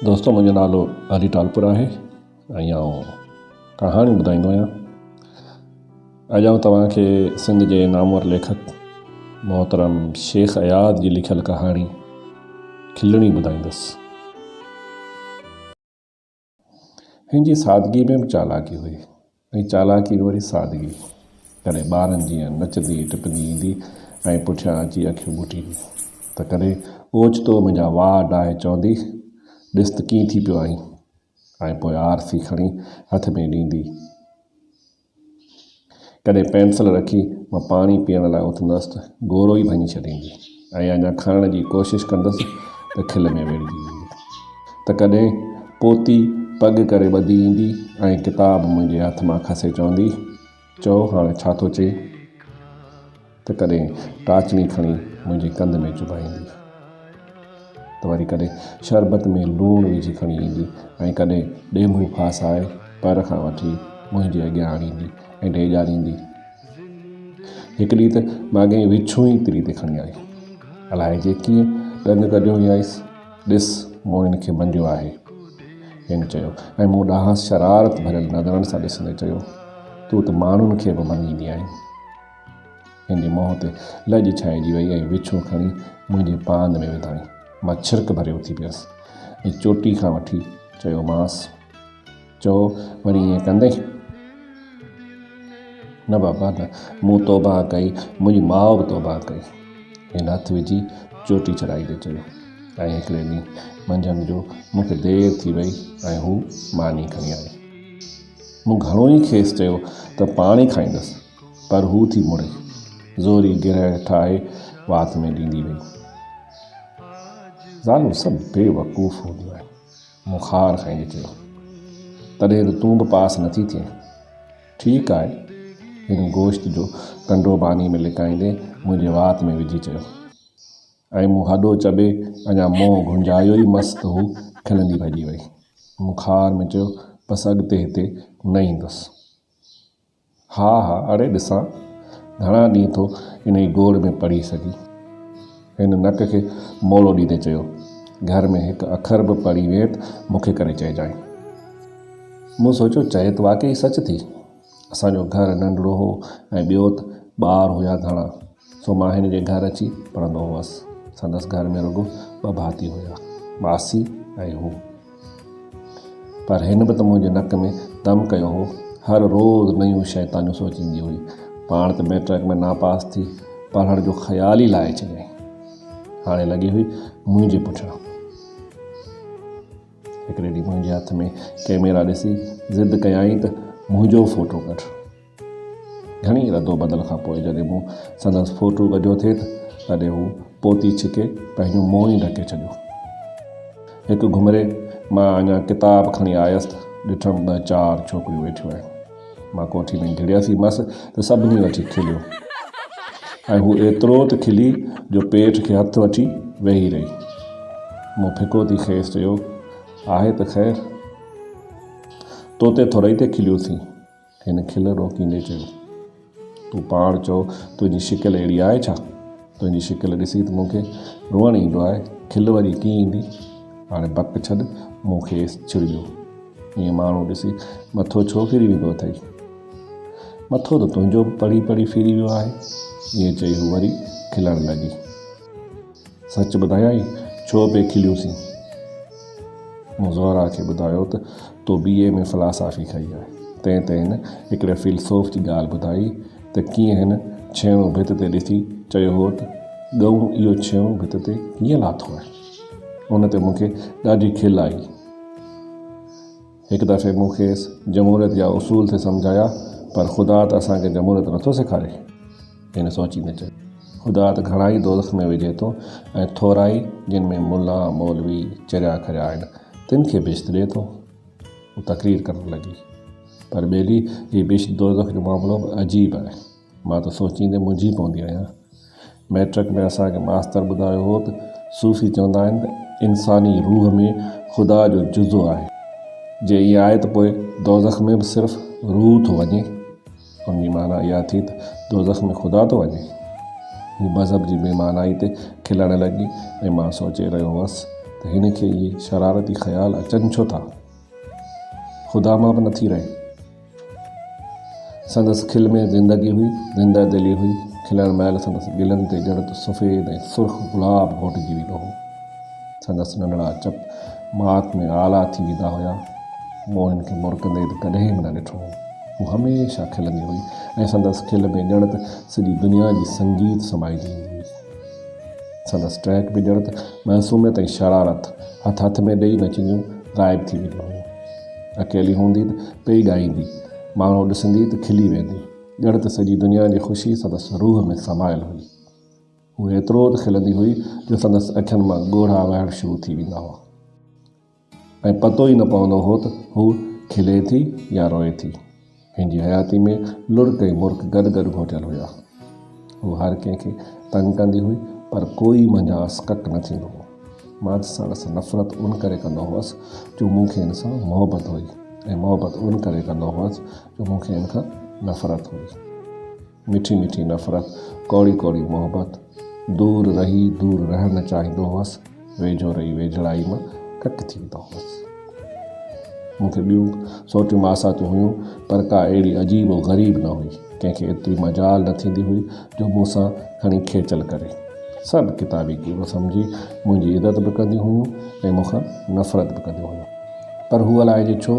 دوستو منهنجو نالو علي ٽالپر آهي ۽ آئون ڪهاڻيون ٻڌائيندو آهيان. اڄ آئون توهان کي سنڌ جي نامور ليکڪ محترم شيخ اياز جي لکيل ڪهاڻي کلڻي ٻڌائيندس. هن جي سادگي ۾ به چالاڪي هئي ۽ چالاڪي ۾ وري سادگي. ڪڏهن ٻارن جيان نچندي ٽپندي ايندي ۽ پٺيان اچي اکيون ٻوٽيندي ته ڪڏهن اوچتو منهنجا وار ڊاهي چوندي، ڏس ته ڪيئن ٿي پيو آهين ۽ پوء آرسي کڻي هٿ ۾ ڏيندي. ڪڏهن پينسل رکي مان پاڻي پيئڻ لاء اٿندس ته گورو ئي ڀڃي ڇڏيندي ۽ اڃا کڻڻ جي ڪوشش ڪندس ته کل ۾ ويڙهجي ويندي ته ڪڏهن پوتي پڳ ڪري ٻڌي ايندي ۽ ڪتاب منهنجي هٿ مان کسي چوندي، چئو هاڻي ڇا ٿو چئين؟ ته ڪڏهن ٽاچڻي کڻي منهنجي ڪنڌ ۾ چڀائيندي ته وري ڪڏهن شربت ۾ لوڻ وجهي کڻي ايندي ۽ ڪڏهن ڏينڀو ڦاسائي پر کان وٺي منهنجي اڳيان آڻيندي ۽ ڊيڄاريندي. هڪ ڏينهن ته ماڳهين وڇون ئي تري تي کڻي آئي. الائجي ڪيئن ڏنگ ڪڍيو هيائينس. ڏس، مون هن کي منجهيو آهي. هن چيو ۽ مون ڏانهس شرارت ڀريل نظرن سان ڏسندي چيو، تون ته ماڻهن کي به مڃيندي آهين. هن جي منهن تي لڄ ڇانئجي وئي ۽ وڇون کڻي منهنجي پاند ۾ وڌائين. مان ڇرڪ ڀري اٿي پيس ۽ چوٽي کان وٺي چيومانس، چئو وري ائين ڪندين؟ نه بابا نه، مون توبهه ڪئي، منهنجي ماء به توبهه ڪئي. هن هٿ وجهي چوٽي ڇڏائيندي چيو ۽ هڪڙي ڏينهن منجهند جو مون کي دير ٿي وئي ۽ هو ماني کڻي آئي. مون گهڻو ئي کيس چيو ته پاڻ ئي کائيندس. پر هو ٿي مڙي، زوري گرهه ٺاهي وات ۾ ڏيندي وئي. زالون سڀ بي وقوف هونديون آهن. مون خار کائيندي چيو. تڏهن ته تون به پاس نٿي ٿئين. ٺيڪ آهي. هن گوشت جو ڪنڊو باني ۾ لڪائيندي منهنجي وات ۾ وجهي چيو. ۽ مون هڏو چٻي اڃا منهن گهنجايو ئي مس ته هو کلندي ڀڄي وئي. مون خار ۾ چيو، بس اڳتي هتي نه ايندس. ها ها اڙي ڏسان گهڻا ڏينهن ٿو انهي گوڙ ۾ پڙهي سگهين. هن نڪ کي موڙو ڏيندي چيو، گهر ۾ هڪ اکر به پڙهي وئين ته مون کي ڪري چئجانء. مون سوچيو چئي ته واقعي سچ ٿي. اسان جو گهر ننڍڙو هو ۽ ٻيو ته ٻار هيا گهڻا. سو مان هن جي گهر اچي پڙهندو هوس. سندس گهر ۾ رڳو ٻه ڀاتي هيا، ماسي ۽ هو. پر هن به ته منهنجي نڪ ۾ دم ڪيو هو. هر روز نيون شيطانيون سوچيندي هئي. پاڻ ته مئٽرڪ ۾ ناپاس ٿي پڙهڻ جو خيال ئي لاهي ڇڏيائين. هاڻي لڳي هئي منهنجي پٺيان. هڪڙي ڏينهن منهنجي هٿ ۾ ڪئميرا ڏسي ضد ڪيائين ته منهنجو فوٽو ڪڍ. گهڻي ردو بدل کان پوء جڏهن مون سندس فوٽو ڪڍيو ٿي ته تڏهن هو پوتي ڇڪي پنهنجو منهن ئي ڍڪي ڇڏيو. هڪ گهمري مان اڃا ڪتاب کڻي آيس ته ڏٺم ٻه چار ڇوڪريون ويٺيون آهن. مان ڪوٺي ۾ گهڙيس ئي مس ته سڀني وٺي کليو ۽ هو ايترو ته کلي جو پيٽ کي هٿ وٺي ويهي رهي. مون ڦڪو ٿي کيس چيو، آهي ته خير؟ تو تي ٿورئي تي کليوسين. هن کل روڪيندي چيو، تون پاڻ چئو تنهنجي شڪل اهڙي آهي ڇا؟ تنهنجي شڪل ڏسي ته مون کي روئڻ ايندو آهي، کل وري ڪيئن ايندي؟ هاڻي بڪ ڇڏ، مون کيس ڇڙٻيو. ائين ماڻهو ڏسي مٿو ڇو ڦري ويندو اٿئي؟ مٿو ته تنهنجو به پڙهي پڙهي ڦري ويو آهي. ائين چئي هو وري کلڻ لڳي. سچ ٻڌايائين، ڇو پئي کليوسين؟ مون زهرا کي ٻڌايو ته تو بي اي ۾ فلاسافي کنئي آهي. تنهن تي هن هڪڙي فيلسوف جي ڳالهه ٻڌائي ته ڪيئن هن ڇيڻو ڀت تي ڏسي چيو هو ته ڳئون اهو ڇيڻو ڀت تي ڪيئن لاٿو آهي؟ ان تي مون کي ڏاڍي کل آئي. هڪ دفعي مون کيس جمهوريت جا اصول ٿي سمجهايا پر خدا ته اسان کي جمهوريت نٿو سيکاري. هن سوچيندي چيو. خدا ته گهڻائي دوزخ ۾ وجهي ٿو ۽ ٿورائي جن ۾ ملا، مولوي، چريا کريا آهن، تن کي بهشت ڏئي ٿو. هوء تقرير ڪرڻ لڳي. پر ٻيلي، هي بهشت دوزخ جو معاملو به عجيب آهي. مان ته سوچيندي منجهي پوندي آهيان. مئٽرڪ ۾ اسان کي ماستر ٻڌايو هو ته صوفي چوندا آهن ته انساني روح ۾ خدا جو جزو آهي. جي ائين آهي ته پوء دوزخ ۾ به صرف روح ٿو وڃي. ان جي معنيٰ اها ٿي ته دوزخ ۾ خدا ٿو وڃي. هو مذهب جي بي معنائي تي کلڻ لڳي ۽ مان سوچي رهيو هوس ته هن کي اهي شرارتي خيال اچن ڇو ٿا؟ خدا مان به نٿي رهي. سندس کل ۾ زندگي هئي، زنده دلي هئي. کلڻ مهل سندس ڳلن تي ڄڻ ته سفيد ۽ سرخ گلاب گهوٽجي ويندو هو. سندس ننڍڙا چپ ماڪ ۾ آلا ٿي ويندا هيا. مون هن کي مرڪندي ته ڪڏهن به نه ڏٺو هو. هوء هميشه کلندي هئي ۽ سندس کل ۾ ڄڻ ته سڄي دنيا جي سنگيت سمائجي ايندي هئي. سندس ٽهڪ به ڄڻ ته معصوميت ۽ شرارت هٿ هٿ ۾ ڏيئي نچنديون غائب ٿي وينديون هيون. اڪيلي هوندي ته پئي ڳائيندي، ماڻهو ڏسندي ته کلي ويندي. ڄڻ ته سڄي دنيا جي خوشي سندس روح ۾ سمايل هئي. هوء ايترو ته کلندي هئي جو سندس اکين مان ڳوڙها وهڻ شروع ٿي ويندا هئا. ۽ پتو ئي نه پوندو هو ته هوء کلي ٿي يا روئي ٿي. هن جي حياتي ۾ لڙڪ ۽ مرڪ گڏ گڏ گهوٽيل هيا. هوء هر ڪنهن کي تنگ ڪندي هئي پر ڪوئي منجهانئس ڪڪ نه ٿيندو هو. مان ته ساڻس نفرت ان ڪري ڪندو هئس جو مون کي هن سان محبت هئي ۽ محبت ان ڪري ڪندو هئس جو مون کي هن کان نفرت هئي. مٺي مٺي نفرت، ڪوڙي ڪوڙي محبت. دور رهي دور رهڻ نه چاهيندو هئس، ويجهو رهي ويجهڙائي مان ڪڪ ٿي ويندو هئس. مون کي ٻيون سوٽيون ماساتون هيون، پر ڪا اهڙي عجيب و غريب نه هئي. ڪنهن کي ايتري مجال نه ٿيندي هئي جو مون سان کڻي کيچل ڪري. سڀ ڪتابي ڪيڙو سمجهي منهنجي عزت به ڪنديون هيون ۽ مون کان نفرت به ڪنديون هيون. پر هوء الائجي ڇو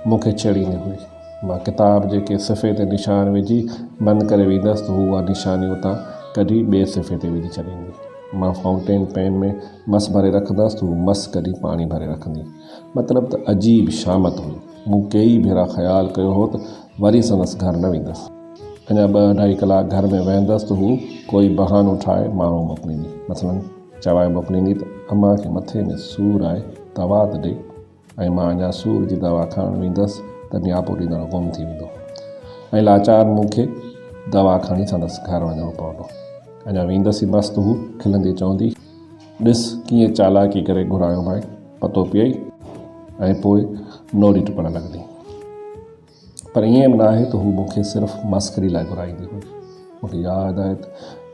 مون کي ڇيڙيندي هئي. مان ڪتاب جي ڪنهن صفحي تي نشان وجهي بند ڪري ويندس ته هو اها نشاني اتان ڪڍي ٻئي صفحي تي وجهي ڇڏيندي. مان فائونٽين پين ۾ مس ڀري رکندس ته هو مس ڪڍي پاڻي ڀري رکندي. مطلب ته عجيب شامت هئي. مون ڪيئي ڀيرا خيال ڪيو هو ته وري سندس گهر نه ويندس. اڃا ٻه اڍائي ڪلاڪ گهر ۾ ويهندس ته هو ڪوئي بهانو ٺاهي ماڻهو موڪليندي. مثلاً چوائي موڪليندي ته امان کي مٿي ۾ سور آهي، دوا ته ڏي. ۽ مان اڃا سور جي دوا کڻڻ ويندس ته نياپو ڏيندڙ گم ٿي ويندو ۽ لاچار مون کي دوا کڻي سندس گهر وڃڻو پوندو. اڃا ويندس ئي مس ته هو کلندي چوندي، ڏس ڪيئن چالاڪي ڪري گهرايومانء، پتو پيئي؟ ۽ پوء نوڙي ٽپڻ لڳندي. پر ائين به ناهي ته هو مون کي صرف مسخري لاء گهرائيندي هئي. مون کي ياد آهي ته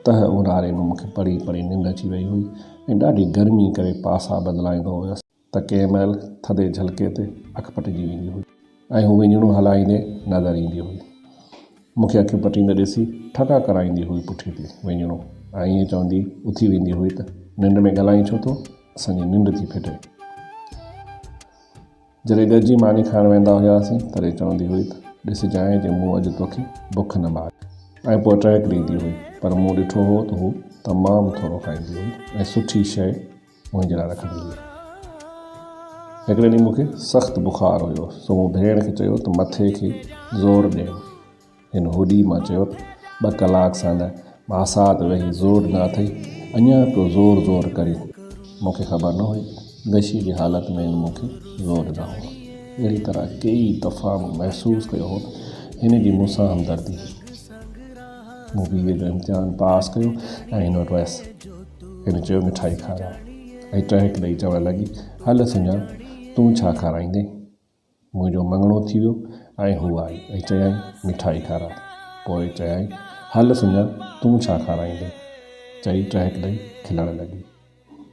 تهه اونهاري ۾ مون کي پڙهي پڙهي ننڊ اچي وئي هئي ۽ ڏاڍي گرمي ڪري پاسا بدلائيندو هيس. ته ڪنهن مهل ٿڌي جهلڪي تي اک پٽجي ويندي هئي ۽ هو وڃڻو هلائيندي نظر ايندي هئي. مون کي اکيون پٽيندي ڏسي ٺڪا ڪرائيندي هئي پٺي تي وڃڻو ۽ ائين چوندي اٿي ويندي هئي ته ننڊ ۾ ڳالهائين ڇو ٿو، اسان جي ننڊ ٿي ڦٽي. جڏهن گڏجي ماني کائڻ ويندا هياسين تڏهن چوندي هئي ته ڏسجانء جي مون اڄ توکي بک نه ماري. ۽ پوء ٽهڪ ڏيندي هئي پر مون ڏٺو هو ته هو تمام ٿورو کائيندي هئي ۽ سٺي شيء منهنجي لاء رکندي هئي. هڪڙي ڏينهن مون کي سخت بخار هيو، سو مون ڀيڻ کي چيو ته مٿي کي زور ڏيم. هن هوڏي مان چيو ته ٻه ڪلاڪ ساندهه ماسات ويهي زور ڏنا اٿئي، اڃا پيو زور زور ڪرين. مون کي خبر نه هئي غشي جي حالت ۾ هن مون کي زور ڏنا هئا. اهڙي طرح ڪيئي دفعا مون محسوس ڪيو هو ته هن جي مون سان همدردي هئي. مون بي اي جو امتحان پاس ڪيو ۽ هن وٽ ويس. هن چيو مٺائي کاراء ۽ ٽهڪ ڏئي چوڻ لڳي هل سڃا تون ڇا کارائيندين؟ منهنجو مڱڻو ٿي ويو ۽ هوء آئي ۽ چيائين مٺائي کاراء. پوء چيائين هل سڃا تون ڇا کارائيندين؟ چئي ٽهڪ ڏئي کلڻ لڳي.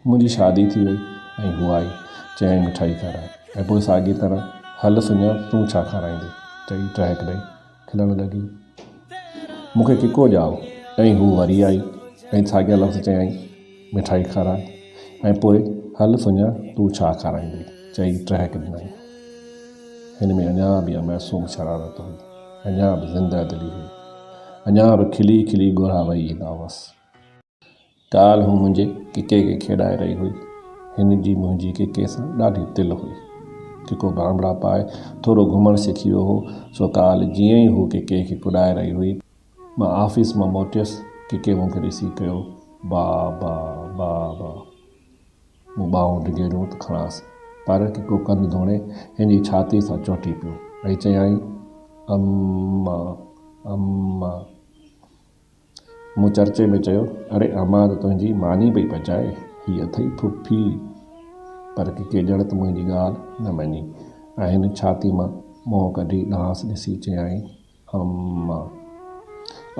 منهنجي شادي ٿي وئي ۽ هوء آئي چيائين مٺائي کاراء ۽ پوء ساڳي طرح هل سڃا تون ڇا کارائيندين؟ چئي ٽهڪ ڏئي کلڻ لڳي. مون کي ڪڪو ڄائو ۽ هوء وري آئي ۽ ساڳيا لفظ چيائين، مٺائي کاراء ۽ پوء هل سڃا تون ڇا کارائيندين؟ چئي ٽهڪ ڏنائين. هن ۾ اڃا به اها معصوم شرارت هئي، اڃا به زنده دلي هئي، اڃا به کلي کلي ڳوڙها وهي ايندا هئس. ڪالهه هو منهنجي ڪڪي کي کيڏائي رهي هئي. هن جي منهنجي ڪڪي سان ڏاڍي دل هئي. ڪڪو بانبڙا پائي ٿورو گهمڻ سکي ويو هو، سو ڪالهه جيئن ئي هو ڪڪي کي ڪڏائي رهي هئي، مان آفيس مان موٽيس، ڪڪي مون کي ڏسي ڪيو با با با با. مون ٻانهون ڊگهيريون ته کڻانس، پر ڪڪو ڪنڌ ڌوڻي هن جي ڇاتي سان چهٽي پيو ۽ چيائين اما اما. مون چرچي ۾ چيو، اڙي امان ته تنهنجي ماني پئي پچائي، هي اٿئي ڦڦي. پر ڪڪي ڄڻ ته منهنجي ڳالهه نه مڃي ۽ هن ڇاتي مان منهن ڪڍي ڏانهس ڏسي چيائين، امان.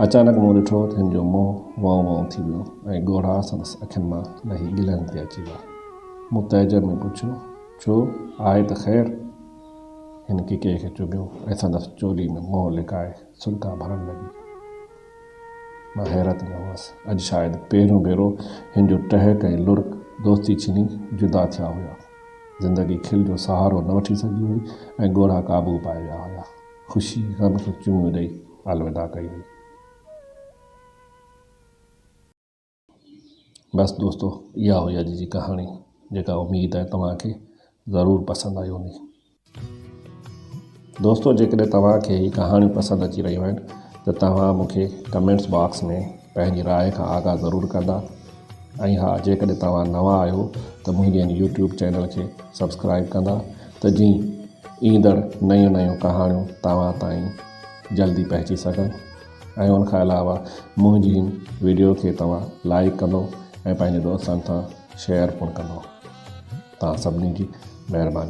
اچانڪ مون ڏٺو ته هن جو منهن وئون وئون ٿي ويو ۽ ڳوڙها سندس اکين مان لهي ڳلن تي اچي ويا. مون تعجب ۾ پڇيو، ڇو، آهي ته خير؟ هن ڪڪيء کي چميو ۽ سندس چولي ۾ منهن لڪائي سڏڪا ڀرڻ لڳي. مان حيرت ۾ هئس. اڄ شايد پهريون ڀيرو هن جو ٽهڪ ۽ لڙڪ دوستي ڇني جدا ٿيا هيا. زندگي کل جو سهارو نه وٺي سگهي هئي ۽ ڳوڙها قابو پائي ويا هيا. خوشي غم کي چميون ڏئي الوداع ڪئي هئي. بس دوستو اها هئي اڄ جي ڪهاڻي جيڪا اميد آهي توهان کي ضرور پسند آئي هوندي. دوستو جيڪڏهن توهان کي هي ڪهاڻيون پسند اچي رهيون آهن ته توهان مون کي ڪمينٽس باڪس ۾ پنهنجي راء کان آگاهه ضرور ڪندا ۽ ها جيڪڏهن توهان نوان آهيو ته منهنجي هن يوٽيوب چينل کي سبسڪرائب ڪندا ته جيئن ايندڙ نيون نيون ڪهاڻيون توهان تائين جلدي پهچي سگهن ۽ ان کان علاوه منهنجي هن ويڊيو کي توهان لائيڪ ڪندو ۽ پنهنجي دوستن سان شيئر پڻ ڪندو توهان سڀني جي مهرباني.